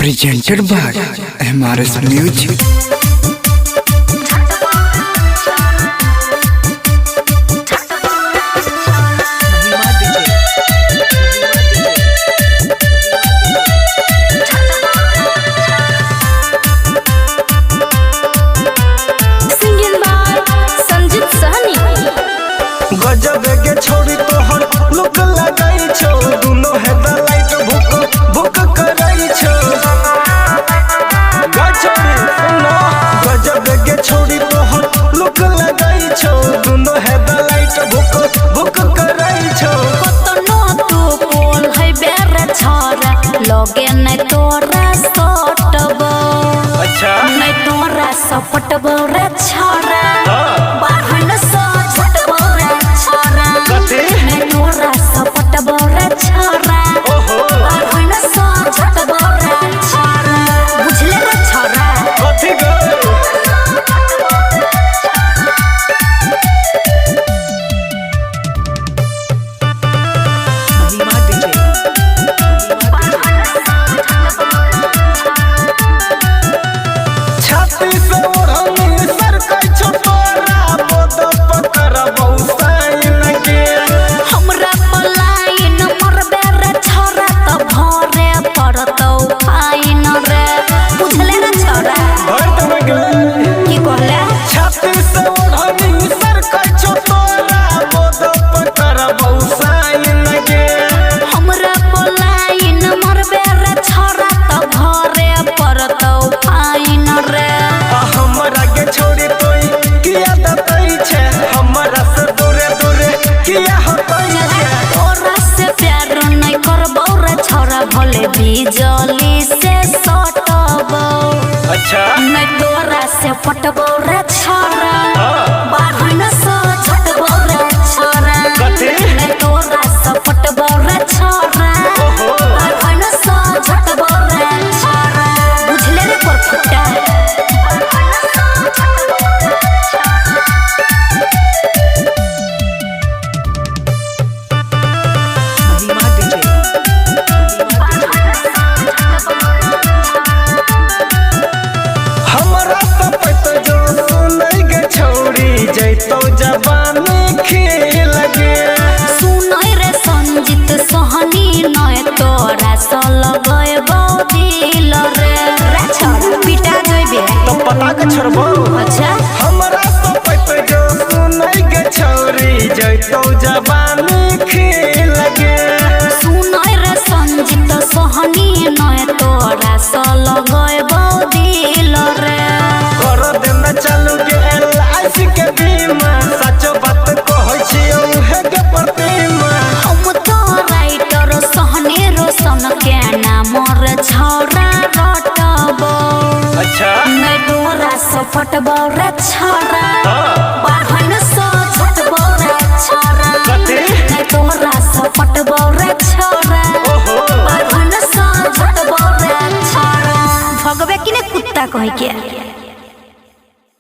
Presented by MRS Music. Mahima DJ. Singing by Sanjit Sahni. गजब के छोड़ी तोहर लुक लगाई छो, दुनो है द लाइट भुक भुक करई छो। गजोरी सुनो, गजब के छोड़ी तोहर लुक लगाई छो, दुनो है द लाइट भुक भुक करई छो। कतनो तू बोल है बेर छोरा, लगे नै तोरा सटबो। अच्छा। नै तोरा सपटबो रे छोरा, बाहन स छटबो रे छोरा। कथी? नै तोरा सपटबो रे छोरा, ओहो। बाहन स छटबो रे छोरा। बुझले रे छोरा? कथी गो? Mahima DJ. छाती से ओढ़नी सरकै छो तोरा, बोद पकड़बौ साइन के। हमरा पलायन मरबे रे छोरा, त भरे पड़तौ फाइन रे। बुझले रे छोरा? भर देबै गे। की कहले? छाती से ओढ़नी सरकै छो तोरा, बोद पकड़बौ साइन के। हमरा पलायन मरबे रे छोरा, त भरे पड़तौ फाइन रे। आ हमरा के छोड़ी तोई किया दतै छे, हमरा से दूरे दूरे किया हटै छे। तोरा से प्यार नै करबौ रे छोरा, भले बिजली से सटबौ। अच्छा। नै तोरा से पटबौ रे छोरा, बाहन से छटबौ रे छोरा। कथी? नै तोरा से पटबौ रे छोरा, ओहो। बाहन से छटबौ रे छोरा। बुझले रे परफुट्टा? Mahima DJ. हमरा सपत जो सुनै गे छौरी, जैतौ जवानी खेल गे। सुनै रे संजीत सोहनी, नै तोरा से लगैबौ दिल रे। रे छोरा, पिटा जइबे। तो पता के छोड़बौ। अच्छा। हमरा सपत जो सुनै गे छौरी, जैतौ जवानी खेल गे। सुनै रे संजीत सोहनी, नै तोरा से लगैबौ दिल रे। कर देना चालू के एल.आई.सी. के बीमा, सचो बात कहै छियौ हे गे प्रतिमा। हम तो राइटर सोहनी रोशन के नाम रे छोरा रटबौ। अच्छा। नै तोरा से पटबौ रे छोरा, बाहन से छटबौ रे छोरा। कथी? नै तोरा से पटबौ रे छोरा, ओहो। बाहन से छटबौ रे छोरा। भगबे कि नै कुत्ता कहि के?